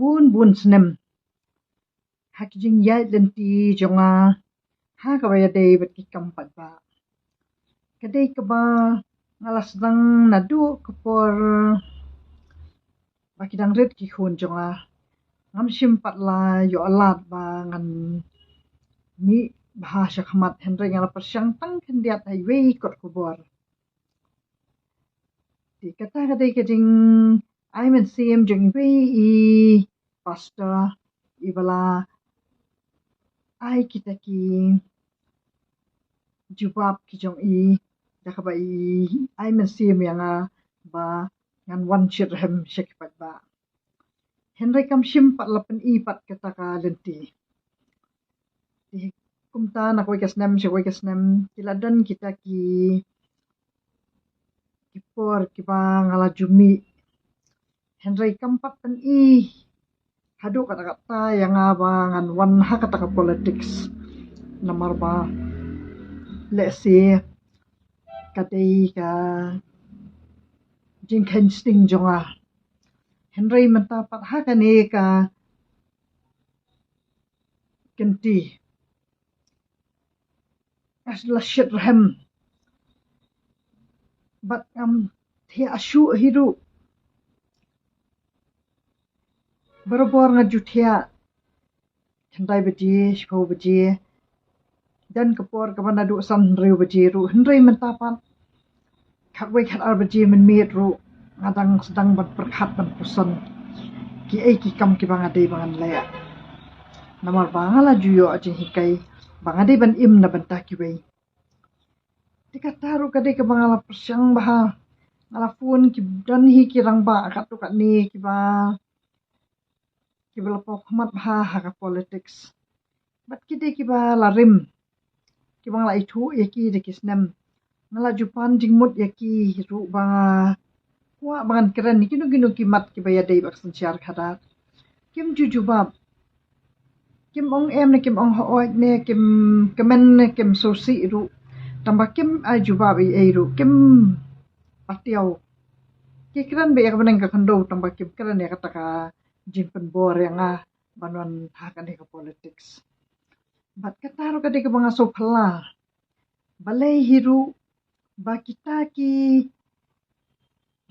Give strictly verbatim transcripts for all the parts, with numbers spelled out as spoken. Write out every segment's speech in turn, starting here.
bun bun snem ha ki jingïaid lynti jong nga ha kaba ïadei bad ki kam paidbah. Ka dei kaba nga la sdang naduh ka por ba ki dang rit ki khun jong nga. Ngam shym pat la ïoh lad ba ngan mih bha sha khmat, hynrei nga la pyrshang tang khyndiat ha iwei i kot khubor. Te kata ka dei ka jingai mynsiem jong iwei i pastor iba la ai kita ki jubab ki jong i da kaba i ai mynsiem ïa nga ba ngan wan shitrhem sha ki paidbah. Hynrei kam shym pat la pyni pat kata ka lynti. Te kumta na kawei ka snem sha kawei ka snem ki la don kita ki ki por kiba nga la ju mih. Hynrei kam pat pyni haduh katta katta ïa nga ba ngan wan ha kata ka politics. Namar ba lehse ka dei ka jingkheiñ sting jong nga. Hynrei mynta pat ha kane ka kynti nga la shitrhem bad ngam thiah shuh hi ruh. Barabor nga ju thiah khyndai baje, shiphew baje, don ka por kaba naduh san hynriew baje ruh, hynrei mynta pat khatwei khatar baje mynmiet ruh nga dang sdang ban pyrkhat ban pyrshang kiei ki kam kiba nga dei ba ngan leh. Namar ba nga la ju ïoh jinghikai ba nga dei ban im na bynta kiwei. Te kata ruh ka dei kaba nga la pyrshang bha. Nga la phone, ki don hi ki rangbah katto katne kiba kiba la pawkhmat bha ha ka politics. Bad ki dei kiba la rim, kiba nga la ithuh ïa ki da ki snem. Nga la ju pan jingmut ïa ki ruh ba nga kwah ba ngan kren ïa kino kino ki mat kiba ïadei bad ka synshar khadar. Kim ju jubab. Kim ong em ne kim ong hooid ne kim kmen ne kim sngewsih ruh. Tangba kim ai jubab ei ei ruh, kim patiaw. Ki kren beit ïa ka bneng ka khyndew tangba kim kren ïa kata ka jingpynbor ïa nga ban wan ha kane ka politics. Bad kata ruh ka dei kaba nga sngewphylla. Balei hi ruh ba kita ki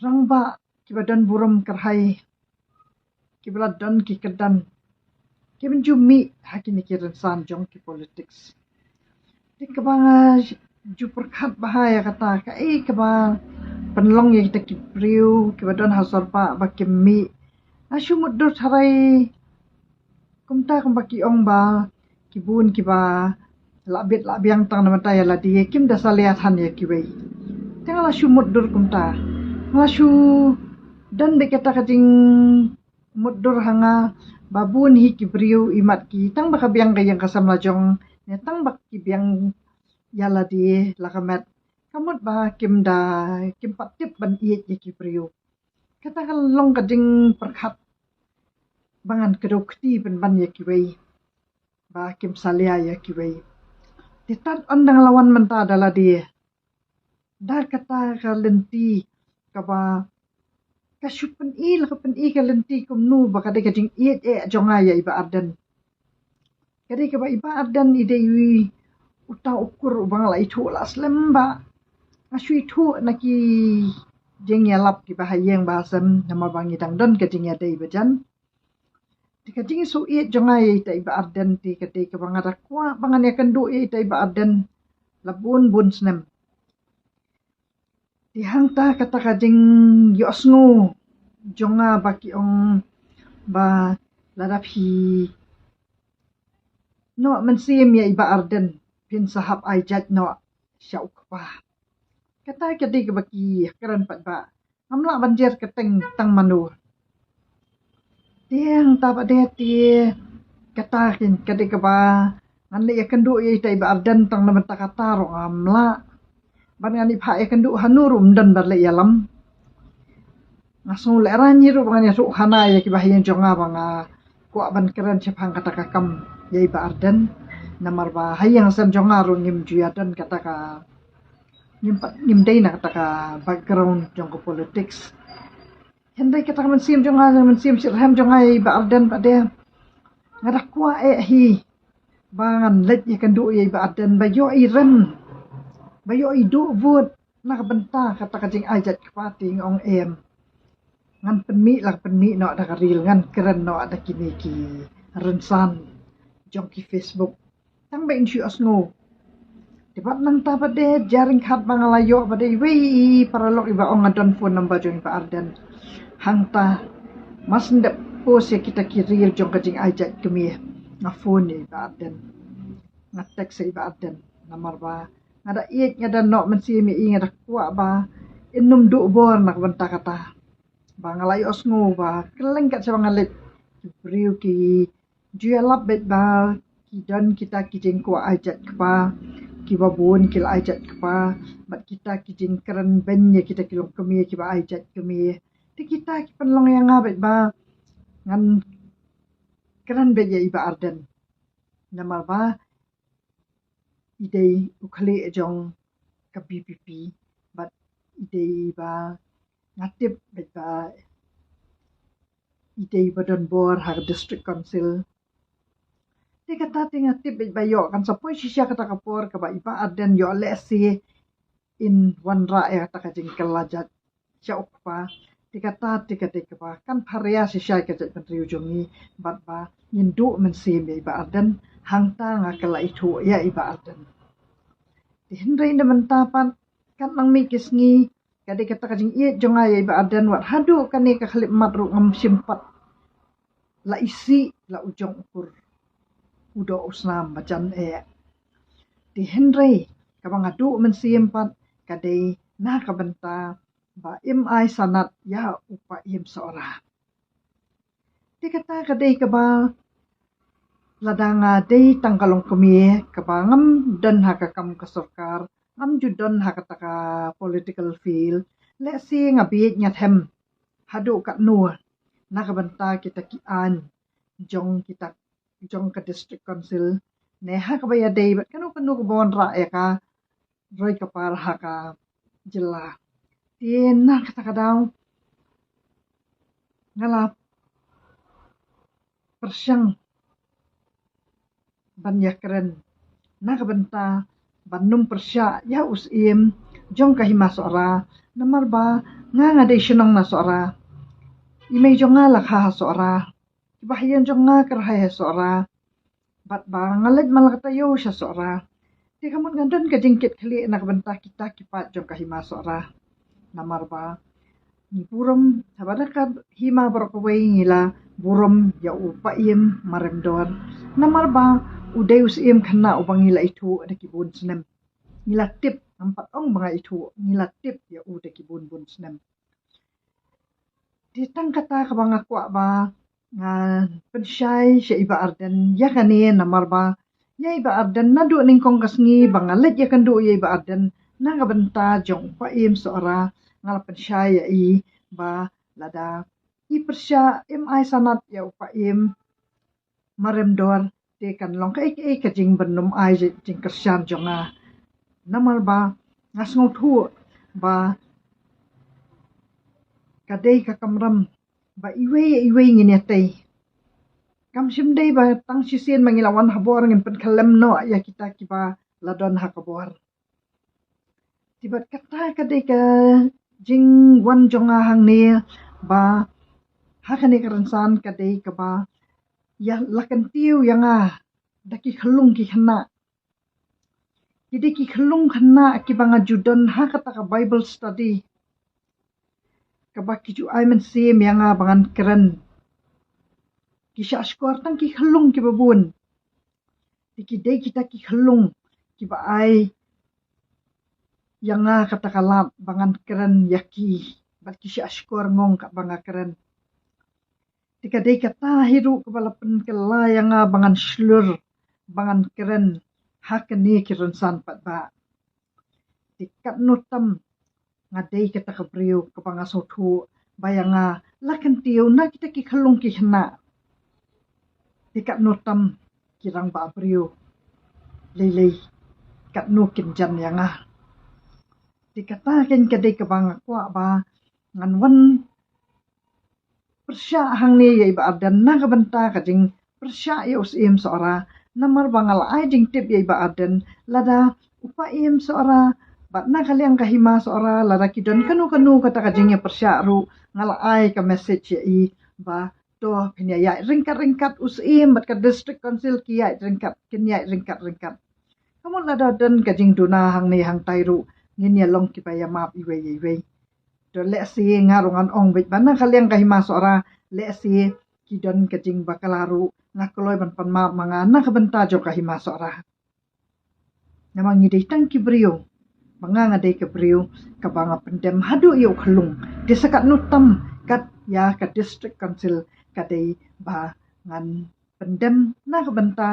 rangbah kiba don burom kyrhai, kiba la don ki kyrdan, kiba ju mih ha kine ki rynsan jong ki politics. Te kaba nga ju pyrkhat bha ïa kata, kaei kaba pynlong ïa kita ki briew kiba don ha sor bah ba kim mih. Nga shu mutdur tharai kumta kumba ki ong ba ki bun kiba lah bit lah biang tang na bynta ïa lade, kim da salia than ïa kiwei. Te nga la shu mutdur kumta. Nga la shu don beit kata ka jingmutdur ha nga ba bun hi ki briew imat ki tang ba ka biang ka ïing ka sem la jong ne tang ba ki biang ïa lade la ka met. Ka mut ba kim da, kim pat tip ban ïeit ïa ki briew. Kata ka long ka jingpyrkhat ba ngan kdew kti pynban ïa kiwei, ba kim salia ïa kiwei. Te tad ynda nga la wan mynta da lade, da kata ka lynti kaba ka shu pyni, la ka pyni ka lynti kumno ba ka dei ka jingïeit eh jong nga ïa i Bah Ardent. Ka dei kaba i Bah Ardent i dei uta u kur uba nga la ithuh la slem bha. Nga shu ithuh na ki jingïalap kiba ha ïing ba ha sem namar ba ngi dang don ka jingïadei ba jan. Te ka jingsngewsih jong nga ïa ita i Bah Ardent te ka dei kaba nga da kwah ba ngan ïakynduh ïa ita i Bah Ardent la bun bun snem. Te hangta kata ka jingïohsngew jong nga ba ki ong ba lada phi noh mynsiem ïa i Bah Ardent phin sa hap ai jait noh sha u kpa. Kata ka dei kaba ki kren pat ba ngam lah ban jer kyrteng tang mano. Te hangta pat de te kata kin ka dei kaba ngan leh ïakynduh ïa ita i Bah Ardent tang na bynta kata ruh ngam lah. Ban ngan ïa phah ïakynduh hano ruh ym don ban leh ïalam. Nga sngew lehraiñ hi ruh ba ngan ïathuh khana ïa kiba ha ïing jong nga ba nga kwah ban kren shaphang kata ka kam ïa i Bah Ardent. Namar ba ha ïing ha sem jong nga ruh ngim ju ïadon kata ka, ngim pat, ngim dei na kata ka background jong ka politics. Hynrei kata ka mynsiem jong nga, mynsiem shitrhem jong nga ïa i Bah Ardent pat de, nga da kwah eh hi ba ngan leit ïakynduh ïa i Bah Ardent ba ïoh i rem, ba ïoh i duh vote na ka bynta kata ka jingai jait kpa. Te nga ong em, ngan pynmih la ka pynmih noh da ka reel, ngan kren noh da kine ki rynsan jong ki Facebook. Tang ba in shu ïohsngew. Te bad nangta pat de, jar ryngkat ba nga la ïoh pat de, iwei i paralok iba ong nga don phone number jong i Bah Ardent. Hangta, mar shu dep post ïa kita ki reel jong ka jingai jait kmie, nga phone ïa i Bah Ardent, nga text ïa i Bah Ardent. Namar ba nga da ïeit, nga da noh mynsiem ïa i, nga da kwah ba in ym duh bor na ka bynta kata. Ba nga la ïohsngew ba kylleng kat shaba nga leit, ki briew ki ju ïalap beit ba ki don kita ki jingkwah ai jait kpa, kiba bun ki la ai jait kpa, bad kita ki jingkren beiñ ïa kita ki longkmie kiba ai jait kmie. Te kita ki pynlong ïa nga beit ba ngan kren beit ïa i Bah Ardent. Namar ba i dei u khlieh jong ka VPP, bad i dei ba nga tip beit ba i dei ba don bor ha ka District Council. Te kata te nga tip beit ba ïoh kan sa poi shisha kata ka por kaba i Bah Ardent ïoh lehse in wanrah ïa kata ka jingkylla jait sha u kpa. Te kata te ka dei kaba kan pharia shisha ïa ka jaitbynriew jong ngi, bad ba ngin duh mynsiem ïa i Bah Ardent. Hangta nga kylla ithuh ïa i Bah Ardent. Te hynrei na bynta pat, katba nang mih ki sngi, ka dei kata ka jingïeit jong nga ïa i Bah Ardent, wat haduh kane ka khyllipmat ruh ngam shym pat la isih la u jong u kur, u doh u snam ba jan eh. Te hynrei kaba nga duh mynsiem pat ka dei na ka bynta ba im ai sanad ïa u Paiem Sohra. Te kata ka dei kaba, lada nga dei tang ka longkmie kaba ngam don ha ka kam ka sorkar, ngam ju don ha kata ka political field, lehse nga bieit nga them haduh katno na ka bynta kita ki aiñ jong kita, jong ka District Council, ne ha kaba ïadei bad kano kano kaba wanrah ïa ka roi ka par ha ka jylla. Te na kata ka daw nga la pyrshang ban ïakren na ka bynta ban ym pyrshah ïa u Syiem jong ka Hima Sohra, namar ba nga nga dei shnong na Sohra. I mei jong nga la kha ha Sohra. Kiba ha ïing jong nga kyrhai ha Sohra. Bad ba nga leit man la ka taïew sha Sohra. Te ka mut nga don ka jingkit khlieh na ka bynta kita ki paid jong ka Hima Sohra. Namar ba ngi burom, haba da ka hima baroh kawei ngi la burom ïa u Paiem Maremdor. Namar ba u dei u Syiem khynnah uba ngi la ithuh da ki bun snem. Ngi la tip, ngam pat ong ba nga ithuh, ngi la tip ïa u da ki bun bun snem. Te tang kata kaba nga kwah ba nga pynshai sha i Bah Ardent ïa kane, namar ba ïa i Bah Ardent naduh nyngkong ka sngi ba nga leit ïakynduh ïa i Bah Ardent na ka bynta jong u Paiem Sohra, nga la pynshai ïa i ba lada i pyrshah im ai sanad ïa u Paiem Maremdor, te kan long kaei kaei ka jingbynum ai jingkyrshan jong nga. Namar ba nga sngewthuh ba ka dei ka kamram ba iwei iwei ngin ïatei. Kam shym dei ba tang shisien ba ngi la wan ha bor ngin pynkhlem noh ïa kita kiba la don ha ka bor. Te bad kata ka dei ka jingwan jong nga hangne ba ha kane ka rynsan ka dei kaba ïa la kyntiew ïa nga da ki khyllung ki khynnah. Ki dei ki khyllung khynnah kiba nga ju don ha kata ka Bible study, kaba ki ju ai mynsiem ïa nga ba ngan kren. Ki shah shkor tang ki khyllung kiba bun. Te ki dei kita ki khyllung kiba ai ïa nga kata ka lad ba ngan kren ïa ki, bad ki shah shkor ngong katba nga kren. Te ka dei kata hi ruh kaba la pynkylla ïa nga ba ngan shlur, ba ngan kren ha kine ki rynsan pat ba. Te katno tam nga dei kata ka briew kaba nga sngewthuh ba ïa nga la kyntiew na kita ki khyllung ki khynnah. Te katno tam ki rangbah briew lei lei, katno kin jan ïa nga. Te kata kein ka dei kaba nga kwah ba ngan wan pyrshah hangne ïa i Bah Ardent na ka bynta ka jingpyrshah ïa u Syiem Sohra, namar ba nga la ai jingtip ïa i Bah Ardent lada u Paiem Sohra bad na ka liang ka Hima Sohra, lada ki don kano kano kata ka jingïapyrshah ruh, nga la ai ka message ïa i ba to phin ïa ïaid ryngkat ryngkat, u Syiem bad ka District Council ki ïaid ryngkat, kin ïaid ryngkat ryngkat. Ka mut lada don ka jingduna hangne hangtai ruh, ngin ïa long kiba ïa map iwei ïa iwei. To lehse nga ruh ngan ong beit ba na ka liang ka Hima Sohra, lehse ki don ka jingbakla ruh, nga kloi ban pan map ma nga na ka bynta jong ka Hima Sohra. Namar ngi dei tang ki briew, ba nga nga dei ka briew kaba nga pyndem haduh ïa u khyllung. Te sa katno tam kat ïa ka District Council ka dei ba ngan pyndem na ka bynta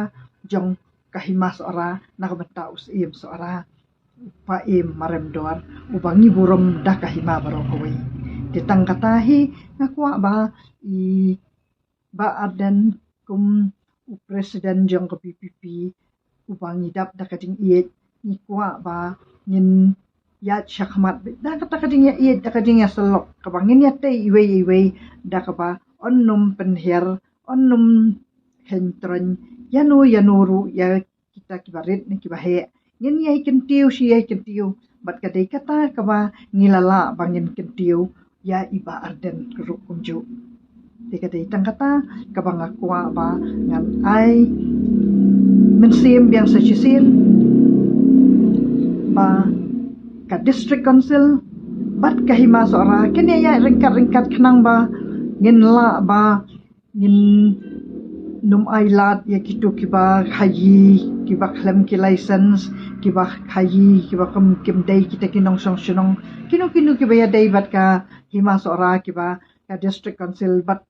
jong ka Hima Sohra, na ka bynta u Syiem Sohra, u Paiem Marem Dor, uba ngi burom da ka hima baroh kawei. Te tang kata hi nga kwah ba i Bah Ardent kum u President jong ka VPP, uba ngi dap da ka jingïeit, ngi kwah ba ngin ïaid shakhmat beit da kata ka jingïeit, da ka jingïasyllok, kaba ngin ïatei iwei iwei da kaba yn nym pynhiar, yn nym khein troiñ ïano ïano ruh ïa kita kiba rit ne kiba heh. Ngin ïai kyntiew shi ïai kyntiew, bad ka dei kata kaba ngi la lah ba ngin kyntiew ïa i Bah Ardent ruh kumjuh. Te ka dei tang kata kaba nga kwah ba ngan ai mynsiem biang sa shisien ba ka District Council bad ka Hima Sohra kin ïa ïaid ryngkat ryngkat khnang ba ngin lah ba ngin nym ai lad ïa kito kiba khaïi, kiba khlem ki license, kiba khaïi, kiba kum kim dei kita ki nongshong shnong, kino kino kiba ïadei bad ka Hima Sohra, kiba ka District Council bad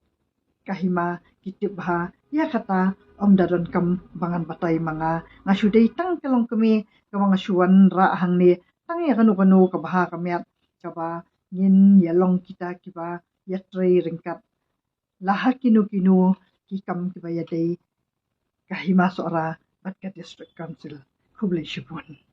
ka Hima ki tip bha ïa kata. Ym da donkam ba ngan batai ma nga, nga shu dei tang ka longkmie kaba nga shu wanrah hangne tang ïa kano kano ka bha ka miat, kaba ngin ïa long kita kiba ïatrei ryngkat la ha kino kino ki kam kiba ïadei ka Hima Sohra bad ka District Council. Khublei shibun.